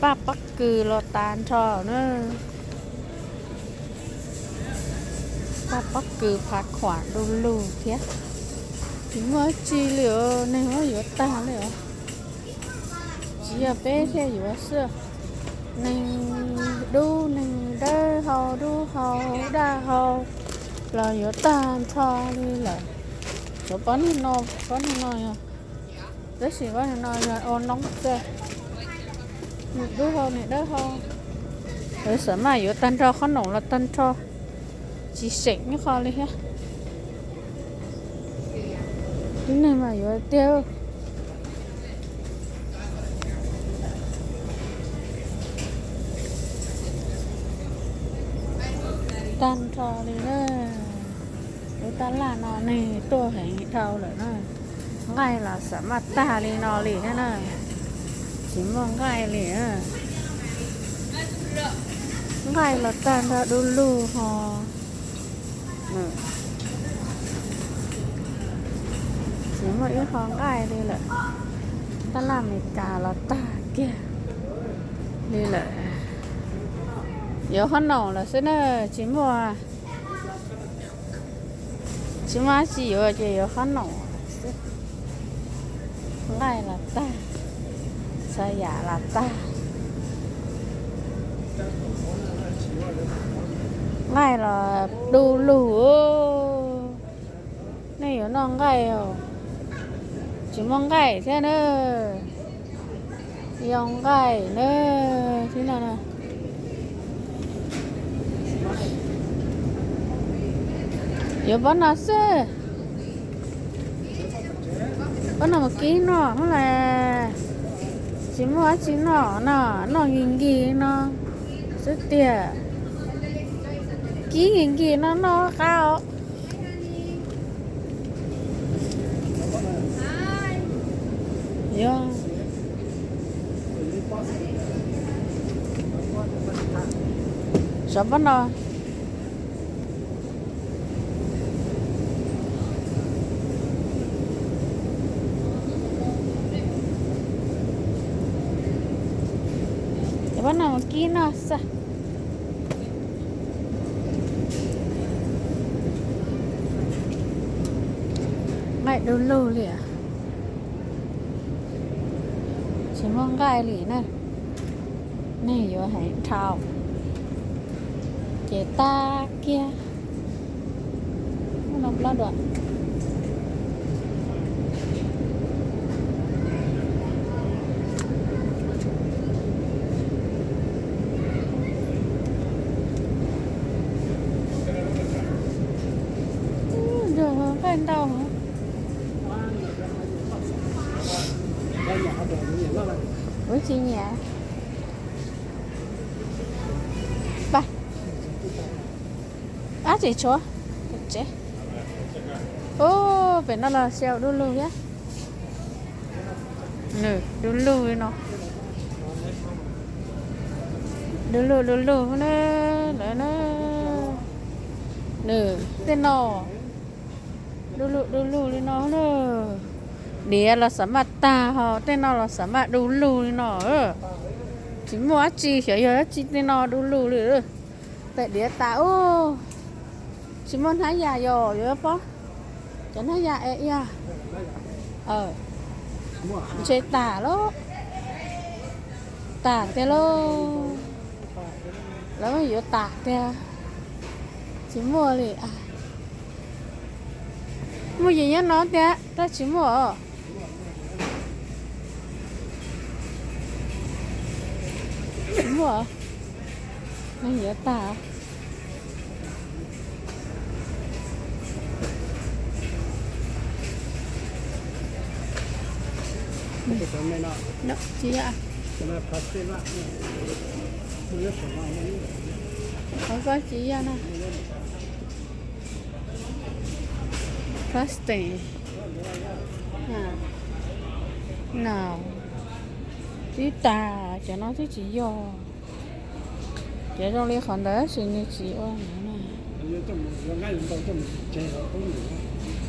Paj pob kws los tag nrho na. Paj pob kws phav khuam du lug thiab. Tsis muaj dab tsi li os, neeg muab yuav tag li os. Tsis yog peb thiaj yuav xwb, neeg dub neeg dawb hau dub hau daj hau los yuav tag nrho li lawm. Cov pob niag no, pob niag no yog, tab sis pob niag no yog ua noob xwb. Nws dub hau nws dawb hau, lawv xam maj yuav tag nrho, qhob noom los tag nrho, tsis seem ib qho li thiab. Tib neeg mas yuav tiag. Tag nrho li na. Lub tab laj no neeg tuaj heev dhau lawm na. Nqaij los xam maj tag li no li thiab na. Tsis muaj nqaij li. Nqaij los tag nrho du lug ho. Tsis muaj ib qho nqaij li lawm. Tab laj Amelikas los tag kiag li lawm. Yuav qhob noom lawm xwb na, tsis muaj, tsis muaj dab tsi yuav ces yuav qhob noom lawm xwb. Nqaij los tag, txhua yam los tag. Nqaij los du lug. Nej yuav noj nqaij os? Tsis muaj nqaij thiab na. Yoo nqaij na, tib no na. Yuav pob no xwb. Pob no mus kib noj hnub las. Tsis muaj dab tsi noj no, noj nkig nkig no xwb tiag. Kib nkig nkig no noj qab os. Yog, sov pob no. Cov pob no mus kib noj xwb. Nqaij du lug li. Tsis muaj nqaij li na. Neeg yuav heev dhau. Ces tag kiag. Muab no plaub dua. Nqaij ntau. Kuv tsis nyiam. Ab tsis tshuav. Ub, pem no los xyaw du lug thiab. Nws du lug li no. Du lug du lug na, lawv na. Nws tej no du lug du lug li no na. Diav los xam maj tag ho tej no los xam maj du lug li no. Tsis muaj dab tsi xyov yog dab tsi tej no du lug li. Pem diav tas ub. Tsis muaj hnab yas yog yuav pob. Cov hnab yas es yog ntshe tas lawm. Tas tiag lauj. Lawv yuav tas tiag. Tsis muaj li. Muaj yim nyob no tiag tab tsis muaj. Tsis muaj. Neeg yuav tag. Tsis yog. Qhov ko tsis yog na. Plastic. No. Twb tag, cov no twb tsis yog. Cov zoo li qhov ntawd tab sis nws tsis ua ntawd na.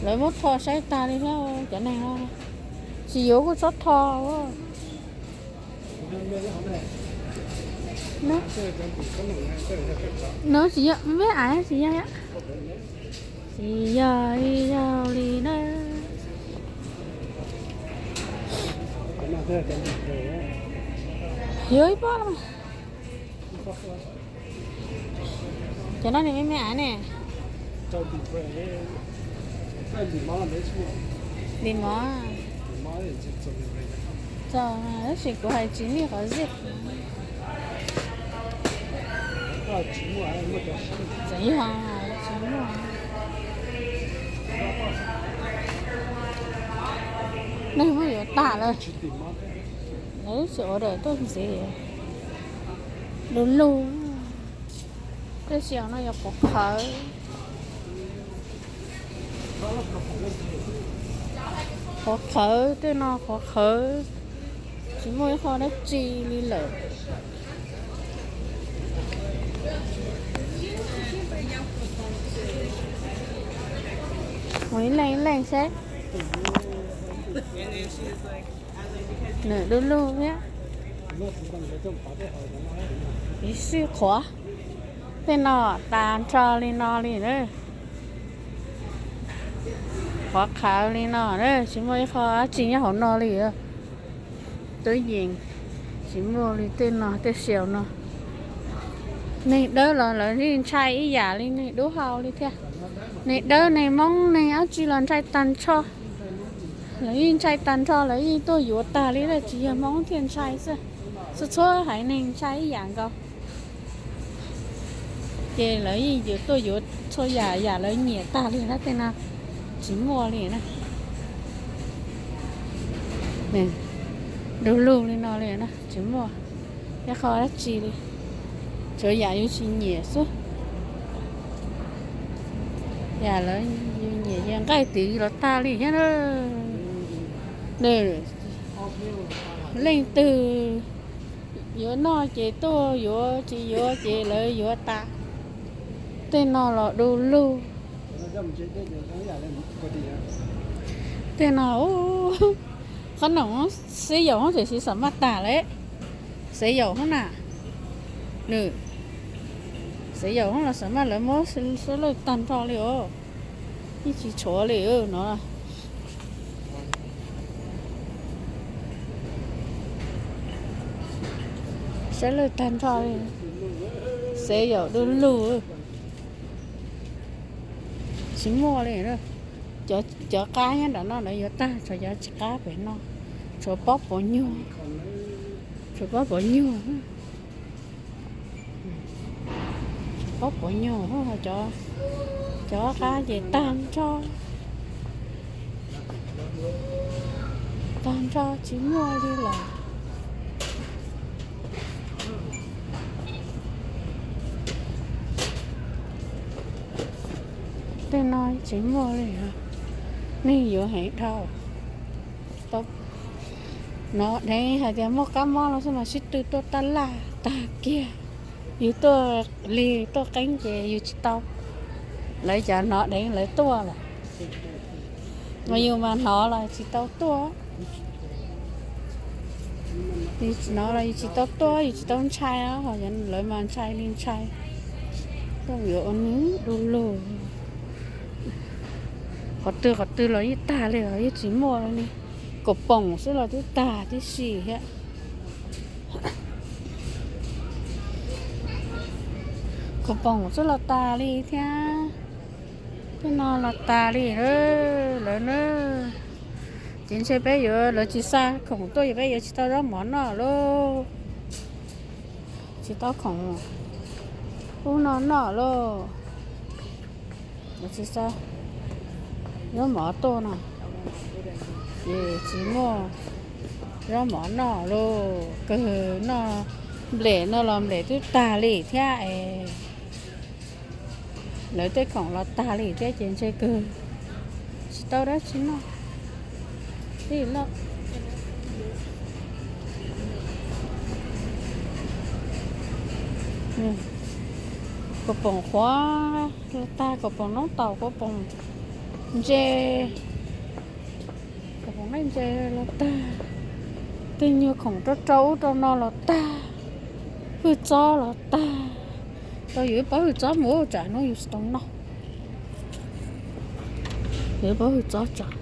Lawv muab tho saib tag li thiab cov neeg no. Tsis yuav kuj txhob tho. No, no tsis yog, peb av tsis yog, tsis yog ib zaug li na. Yuav ib pob no. Cov no nws me me av ne. Dim mov. Txaus, tab sis kuv hais tsis nej qhov zeb. Txawm yog tsis muaj, neeg muab yuav tag lawm. Lawv tsis order tuaj ntxiv. Du lug. Tej xyaum no yog qhuav qhawv. Qhuav qhawv, tej no qhuav qhawv, tsis muaj ib qho dab tsi li lawm. Mus ib leej ib leej seb. Nws du lug thiab. Ib sij qhuav, tej no tas nrho li no li na. Qhuav qhawv li no na, tsis muaj ib qho dab tsi nyob hauv no li. Tub yees, tsis muaj li tej no, tej xyaum no. Neeg dawb los lawv yeej ntshai ib yam li neeg dub hau li thiab. Neeg dawb, neeg Hmoob, neeg dab tsi los ntshai tag nrho. Lawv yeej ntshai tag nrho, lawv yeej tuaj yuav tag li, tsis yog Hmoob thiaj ntshai xwb. Txhua txhua haiv neeg ntshai ib yam nkaus. Ces lawv yeej yuav tuaj yuav txhua yam, yam lawv nyiam tag li na, tej no tsis muaj li na. Du lug li no li na, tsis muaj ib qho dab tsi li, tsuav yam yus tsis nyiam xwb. Yam lawv yus nyiam ces nqaij tid los tag li thiab na. Leej twg yuav noj ces tuaj yuav, tsis yuav ces lawv yuav tas. Tej no los du lug. Tej no, qhob noom, xeb yaum hoob tam sim xam maj tas lawm. Xeb yaum hoob na. Nws, xeb yaum hoob los xam maj, lawv muab sab lawj tag nrho li os. Yeej tsis tshuav li no. Sab lawj tag nrho li. Xeb yaum du lug. Tsis muaj li. Cov qab nyob nram no lawv yuav tag, tshuav cov tsis qab pem no. Tshuav pob puav nyuag. Tshuav pob puav nyuag. Pob puav nyuag, cov qab ces tag nrho. Tag nrho tsis muaj li lawm. Tej no tsis muaj li. Neeg yuav heev dhau. Hnov dheev hais tias muaj kab mob los xwb mas sib tw tuaj taj laj tag kiag. Yus tuaj lig tuaj qeeb ces yus tsis tau. Lawv cov hnov dheev lawv tuaj lawm. Mas yus mas hnov los tsis tau tuaj. Yus hnov los yus tsis tau tuaj, yus tsis tau ntshai os, ho lawv mas ntshai li ntshai. Tuaj yuav ua nws du lug. Qhov twg qhov twg los yeej tag li os, yeej tsis muaj li. Kaum poom xwb los twb tag tib si thiab. Kaum poom xwb los tag li thiab. Tej no los tas li lawm na. Ces ntshe peb yuav, lawv tsis xa khoom tuaj ces peb yuav tsis tau zaub mov noj lauj. Tsis tau khoom ub no noj lauj. Lawv tsis xa zaub mov tuaj no, ces tsis muaj zaub mov noj lauj. Kawg noj, nplej no los nplej twb tag li thiab es. Lawv tej khoom los tag li thiab ces ntshe kawg tsis tau dab tsi noj. Kaum poom qhuav los tag, kaum poom noob taum, kaum poom ntses, kaum poom nqaij ntses los tag. Tej nyuag khoom rau rau ub rau no los tag. Hwj txob los tag, tau yuav ib pob hwj txob mus tsam hnub yus tsis tau noj. Yuav ib pob hwj txob tsam,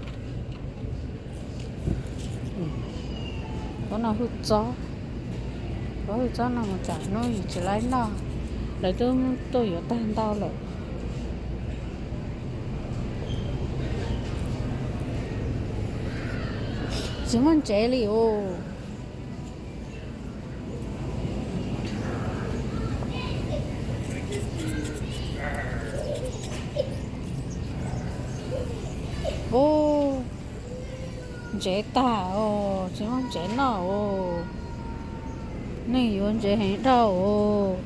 pob no hwj txob, pob hwj txob no mus tsam hnub yus tsis laib noj, lawv twb tuaj yuav tag ntau lawm. Tsis muaj ntsev li os. Ub, ntsev tag os, tsis muaj ntsev noj os. Neeg yuav ntsev heev dhau os.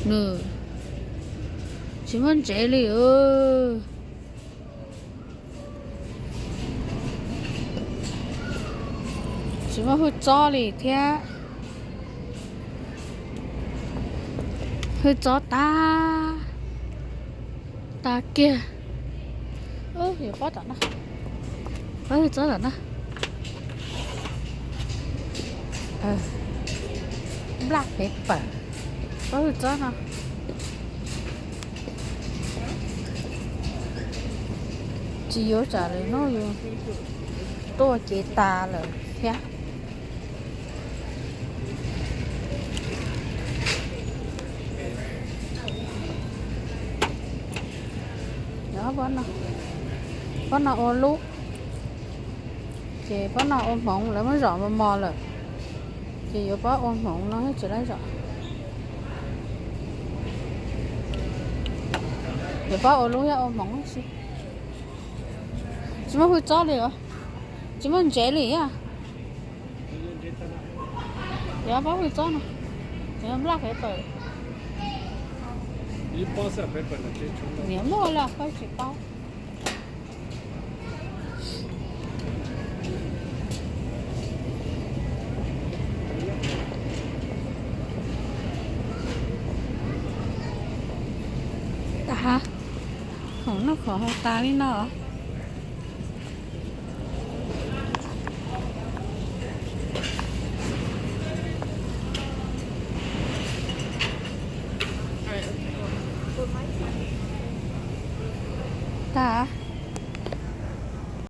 Nws tsis muaj ntsev li os. Tsis muaj hwj txob li thiab. Hwj txob tag, tag kiag. Yuav pob tom no, pob hwj txob tom no. Black pepper, pob hwj txob no. Tsis yuav tsam lwm hnub yus tuaj ces tas lawm thiab. Pob no ua lub, ces pob no ua hmoov, lawv muab zom mos mos lawm, ces yuav pob ua hmoov no thiab tsis laib zom. Yuav pob ua lub thiab ua hmoov si. Tsis muaj hwj txob li os, tsis muaj ntsev li a. Yuav pob hwj txob no, yuav black pepper. Niam muaj los koj tsis paub. Tag, khoom noj khoom haus tas li no.